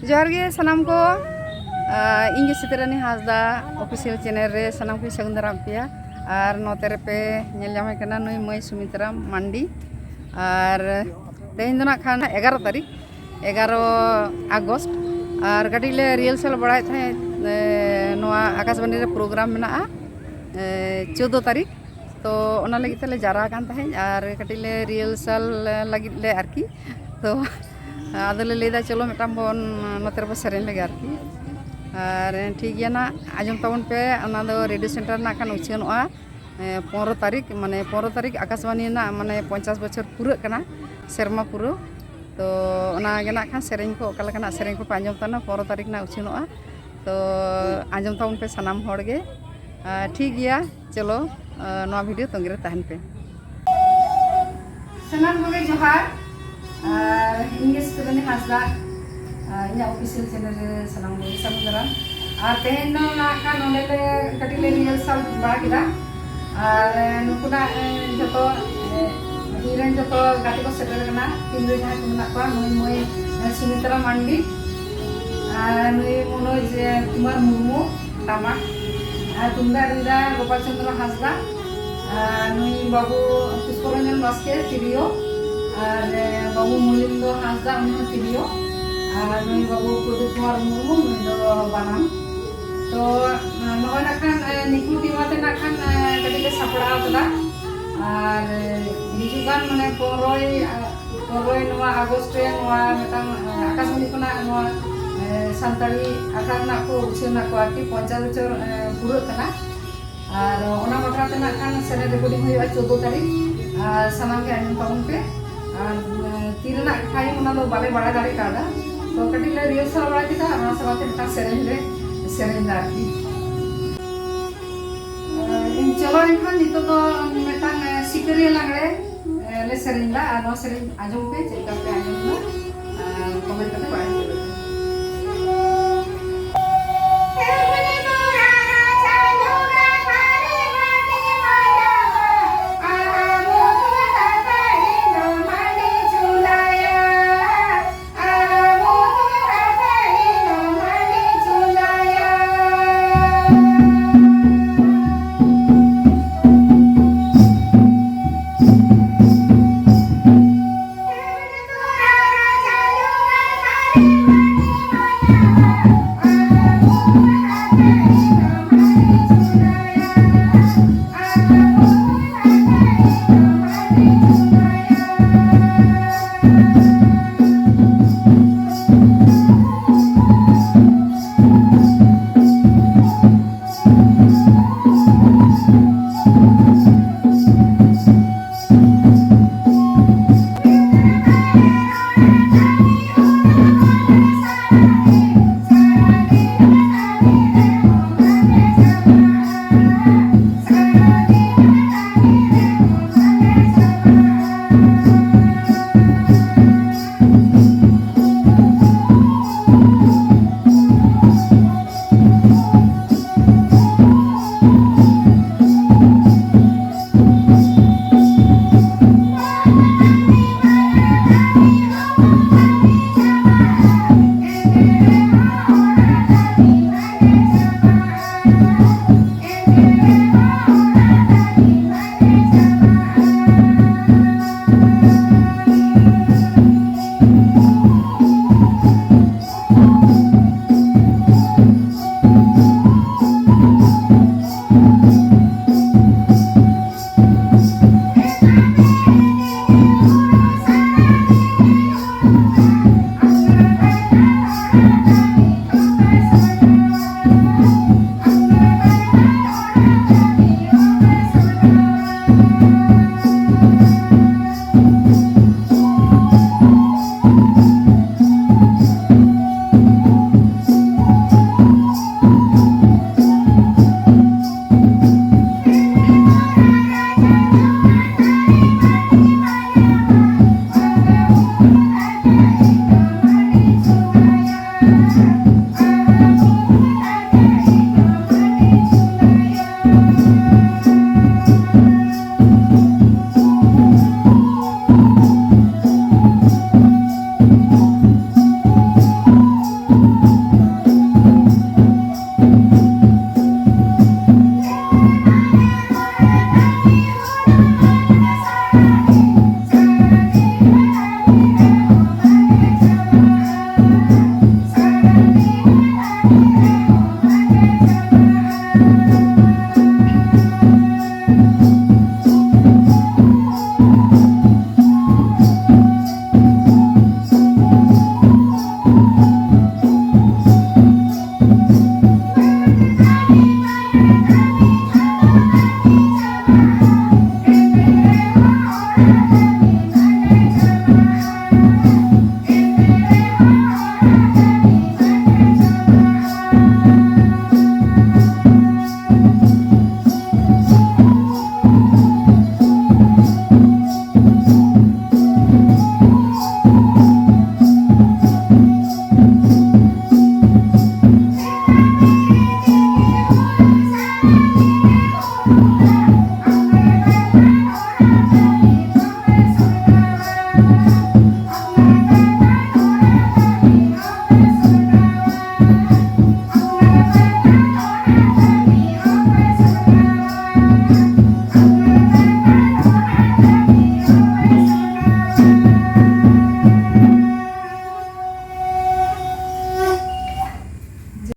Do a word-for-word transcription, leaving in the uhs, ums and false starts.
ᱡᱚᱦᱟᱨ ᱜᱮ ᱥᱟᱱᱟᱢ ᱠᱚ᱾ ᱟᱨ ᱤᱧ ᱜᱮ ᱥᱤᱛᱟᱹᱨᱟᱱᱤ ᱦᱟᱸᱥᱫᱟ ᱚᱯᱷᱤᱥᱤᱭᱟᱞ ᱪᱮᱱᱮᱞ ᱨᱮ ᱥᱟᱱᱟᱢ ᱠᱚᱧ ᱥᱟᱹᱜᱩᱱ ᱫᱟᱨᱟᱢ ᱯᱮᱭᱟ᱾ ᱟᱨ ᱱᱚᱛᱮ ᱨᱮᱯᱮ ᱧᱮᱞ ᱧᱟᱢᱮ ᱠᱟᱱᱟ ᱱᱩᱭ ᱢᱟᱹᱭ ᱥᱩᱢᱤᱛᱨᱟ ᱢᱟᱱᱰᱤ᱾ ᱟᱨ ᱛᱮᱦᱮᱧ ᱫᱚ ᱱᱟᱜ ᱠᱷᱟᱱ ᱮᱜᱟᱨᱚ ᱛᱟᱹᱨᱤᱠᱷ, ᱮᱜᱟᱨᱚ ᱟᱜᱚᱥᱴ᱾ ᱟᱨ ᱠᱟᱹᱴᱤᱡ ᱞᱮ ᱨᱤᱦᱟᱨᱥᱟᱞ ᱵᱟᱲᱟᱭᱮᱫ ᱛᱟᱦᱮᱸᱫ, ᱮ, ᱱᱚᱣᱟ ᱟᱠᱟᱥᱵᱟᱱᱤ ᱨᱮ ᱯᱨᱳᱜᱨᱟᱢ ᱢᱮᱱᱟᱜᱼᱟ, ᱮ, ᱪᱳᱫᱫᱳ ᱛᱟᱹᱨᱤᱠᱷ᱾ ᱛᱚ ᱚᱱᱟ ᱞᱟᱹᱜᱤᱫ ᱛᱮᱞᱮ ᱡᱟᱣᱨᱟ ᱟᱠᱟᱱ ᱛᱟᱦᱮᱸᱫ ᱟᱨ ᱠᱟᱹᱴᱤᱡ ᱞᱮ ᱨᱤᱦᱟᱨᱥᱟᱞ ᱞᱟᱹᱜᱤᱫ ᱞᱮ ᱟᱨᱠᱤ᱾ ᱛᱚ ᱟᱫᱚᱞᱮ ᱞᱟᱹᱭᱫᱟ ᱪᱚᱞᱚ ᱢᱤᱫᱴᱟᱝ ᱵᱚᱱ ᱱᱚᱛᱮ ᱨᱮᱵᱚ ᱥᱮᱨᱮᱧ ᱞᱮᱜᱮ ᱟᱨᱠᱤ᱾ ᱟᱨ ᱴᱷᱤᱠ ᱜᱮᱭᱟ ᱱᱟᱜ, ᱟᱸᱡᱚᱢ ᱛᱟᱵᱚᱱ ᱯᱮ, ᱚᱱᱟ ᱫᱚ ᱨᱮᱰᱤᱭᱳ ᱥᱮᱱᱴᱟᱨ ᱨᱮᱱᱟᱜ ᱠᱷᱟᱱ ᱩᱪᱷᱟᱹᱱᱚᱜᱼᱟ᱾ ᱮ, ᱯᱚᱱᱨᱚ ᱛᱟᱹᱨᱤᱠᱷ, ᱢᱟᱱᱮ ᱯᱚᱱᱨᱚ ᱛᱟᱹᱨᱤᱠᱷ ᱟᱠᱟᱥᱵᱟᱱᱤ ᱨᱮᱱᱟᱜ ᱢᱟᱱᱮ ᱯᱚᱧᱪᱟᱥ ᱵᱚᱪᱷᱚᱨ ᱯᱩᱨᱟᱹᱜ ᱠᱟᱱᱟ, ᱥᱮᱨᱢᱟ ᱯᱩᱨᱟᱹᱣ᱾ ᱛᱚ ᱚᱱᱟ ᱜᱮ ᱱᱟᱜ ᱠᱷᱟᱱ ᱥᱮᱨᱮᱧ ᱠᱚ ᱚᱠᱟ ᱞᱮᱠᱟᱱᱟᱜ ᱥᱮᱨᱮᱧ ᱠᱚᱯᱮ ᱟᱸᱡᱚᱢ ᱛᱟᱵᱚᱱᱟ, ᱯᱚᱱᱨᱚ ᱛᱟᱹᱨᱤᱠᱷ ᱨᱮᱱᱟᱜ ᱩᱪᱷᱟᱹᱱᱚᱜᱼᱟ᱾ ᱛᱚ ᱟᱸᱡᱚᱢ ᱛᱟᱵᱚᱱ ᱯᱮ ᱥᱟᱱᱟᱢ ᱦᱚᱲ ᱜᱮ᱾ ᱟᱨ ᱴᱷᱤᱠ ᱜᱮᱭᱟ, ᱪᱚᱞᱚ, ᱟᱨ ᱱᱚᱣᱟ ᱵᱷᱤᱰᱤᱭᱳ ᱛᱚᱸᱜᱮ ᱨᱮ ᱛᱟᱦᱮᱱ ᱯᱮ᱾ ᱥᱟᱱᱟᱢ ᱠᱚᱜᱮ ᱡᱚᱦᱟᱨ᱾ ᱟᱨ ᱤᱧ ᱜᱮ ᱥᱤᱛᱟᱹᱨᱟᱱᱤ ᱦᱟᱸᱥᱫᱟ, ᱟᱨ ᱤᱧᱟᱹᱜ ᱚᱯᱷᱤᱥᱤᱭᱟᱞ ᱪᱮᱱᱮᱞ ᱨᱮ ᱥᱟᱱᱟᱢ ᱠᱚᱜᱮ ᱥᱟᱹᱜᱩᱱ ᱫᱟᱨᱟᱢ᱾ ᱟᱨ ᱛᱮᱦᱮᱧ ᱫᱚ ᱱᱟᱜ ᱠᱷᱟᱱ ᱱᱚᱸᱰᱮ ᱞᱮ ᱠᱟᱹᱴᱤᱡ ᱞᱮ ᱨᱤᱦᱟᱨᱥᱟᱞ ᱵᱟᱲᱟ ᱠᱮᱫᱟ᱾ ᱟᱨ ᱱᱩᱠᱩ ᱱᱟᱜ, ᱮ, ᱡᱚᱛᱚ, ᱮ, ᱤᱧ ᱨᱮᱱ ᱡᱚᱛᱚ ᱜᱟᱛᱮ ᱠᱚ ᱥᱮᱴᱮᱨ ᱟᱠᱟᱱᱟ᱾ ᱛᱤᱱ ᱨᱮ ᱡᱟᱦᱟᱸᱭ ᱠᱚ ᱢᱮᱱᱟᱜ ᱠᱚᱣᱟ, ᱱᱩᱭ ᱢᱟᱹᱭ, ᱮ, ᱥᱩᱢᱤᱛᱨᱟ ᱢᱟᱱᱰᱤ, ᱟᱨ ᱱᱩᱭ ᱢᱚᱱᱳᱡᱽ, ᱮ, ᱠᱩᱢᱟᱨ ᱢᱩᱨᱢᱩ, ᱴᱟᱢᱟᱠ, ᱟᱨ ᱛᱩᱢᱫᱟᱜ ᱨᱩᱭᱫᱟ ᱜᱳᱯᱟᱞ ᱪᱚᱸᱫᱽᱨᱚ ᱦᱟᱸᱥᱫᱟ, ᱟᱨ ᱱᱩᱭ ᱵᱟᱹᱵᱩ ᱯᱩᱥᱯᱚᱨᱚᱧᱡᱚᱱ ᱵᱟᱥᱠᱮ ᱛᱤᱨᱭᱳ, ᱟᱨ, ᱮ, ᱵᱟᱹᱵᱩ ᱢᱚᱞᱤᱱᱫᱚ ᱦᱟᱸᱥᱫᱟ, ᱩᱱᱤ ᱦᱚᱸ ᱛᱤᱨᱭᱳ, ᱟᱨ ᱱᱩᱭ ᱵᱟᱹᱵᱩ ᱯᱨᱚᱫᱤᱯ ᱠᱩᱢᱟᱨ ᱢᱩᱨᱢᱩ, ᱱᱩᱭ ᱫᱚ ᱵᱟᱱᱟᱢ᱾ ᱛᱚ, ᱮ, ᱱᱚᱜᱼᱚᱭ ᱱᱟᱜ ᱠᱷᱟᱱ, ᱮ, ᱱᱤᱠᱩ ᱴᱤᱢ ᱟᱛᱮ ᱱᱟᱜ ᱠᱷᱟᱱ, ᱮ, ᱠᱟᱹᱴᱤᱡ ᱞᱮ ᱥᱟᱯᱲᱟᱣ ᱠᱟᱫᱟ᱾ ᱟᱨ, ᱮ, ᱦᱤᱡᱩᱜ ᱠᱟᱱ ᱢᱟᱱᱮ ᱯᱚᱱᱨᱚᱭ, ᱮ, ᱯᱚᱱᱨᱚᱭ ᱱᱚᱣᱟ ᱟᱜᱚᱥᱴ ᱨᱮ ᱱᱚᱣᱟ ᱢᱤᱫᱴᱟᱝ, ᱮ, ᱟᱠᱟᱥᱵᱟᱱᱤ ᱠᱷᱚᱱᱟᱜ ᱱᱚᱣᱟ, ᱮ, ᱥᱟᱱᱛᱟᱲᱤ ᱟᱠᱷᱲᱟ ᱨᱮᱱᱟᱜ ᱠᱚ ᱩᱪᱷᱟᱹᱱ ᱟᱠᱚ ᱟᱨᱠᱤ, ᱯᱚᱧᱪᱟᱥ ᱵᱚᱪᱷᱚᱨ, ᱮ, ᱯᱩᱨᱟᱹᱜ ᱠᱟᱱᱟ᱾ ᱟᱨ ᱚᱱᱟ ᱵᱟᱠᱷᱨᱟ ᱛᱮ ᱱᱟᱜ ᱠᱷᱟᱱ ᱥᱮᱨᱮᱧ ᱨᱮᱠᱚᱨᱰᱤᱝ ᱦᱩᱭᱩᱜᱼᱟ ᱪᱳᱫᱫᱳ ᱛᱟᱹᱨᱤᱠᱷ᱾ ᱟᱨ ᱥᱟᱱᱟᱢ ᱜᱮ ᱟᱸᱡᱚᱢ ᱛᱟᱵᱚᱱ ᱯᱮ᱾ ᱟᱨ, ᱮ, ᱛᱤ ᱨᱮᱱᱟᱜ ᱴᱟᱭᱤᱢ ᱚᱱᱟ ᱫᱚ ᱵᱟᱞᱮ ᱵᱟᱲᱟᱭ ᱫᱟᱲᱮ ᱠᱟᱣᱫᱟ᱾ ᱛᱚ ᱠᱟᱹᱴᱤᱡ ᱞᱮ ᱨᱤᱦᱟᱨᱥᱟᱞ ᱵᱟᱲᱟ ᱠᱮᱫᱟ, ᱚᱱᱟ ᱥᱟᱞᱟᱜ ᱛᱮ ᱢᱤᱫᱴᱟᱝ ᱥᱮᱨᱮᱧ ᱞᱮ ᱥᱮᱨᱮᱧ ᱮᱫᱟ ᱟᱨᱠᱤ᱾ ᱮ, ᱪᱚᱞᱚ ᱮᱱᱠᱷᱟᱱ ᱱᱤᱛᱚᱜ ᱫᱚ ᱢᱤᱫᱴᱟᱝ, ᱮ, ᱥᱤᱠᱟᱹᱨᱤᱭᱟᱹ ᱞᱟᱜᱽᱲᱮ, ᱮ, ᱞᱮ ᱥᱮᱨᱮᱧ ᱮᱫᱟ᱾ ᱟᱨ ᱱᱚᱣᱟ ᱥᱮᱨᱮᱧ ᱟᱸᱡᱚᱢ ᱯᱮ, ᱪᱮᱫ ᱞᱮᱠᱟ ᱯᱮ ᱟᱸᱡᱚᱢ ᱮᱫᱟ, ᱟᱨ ᱠᱚᱢᱮᱱᱴ ᱠᱟᱛᱮ ᱵᱟᱲᱟᱭ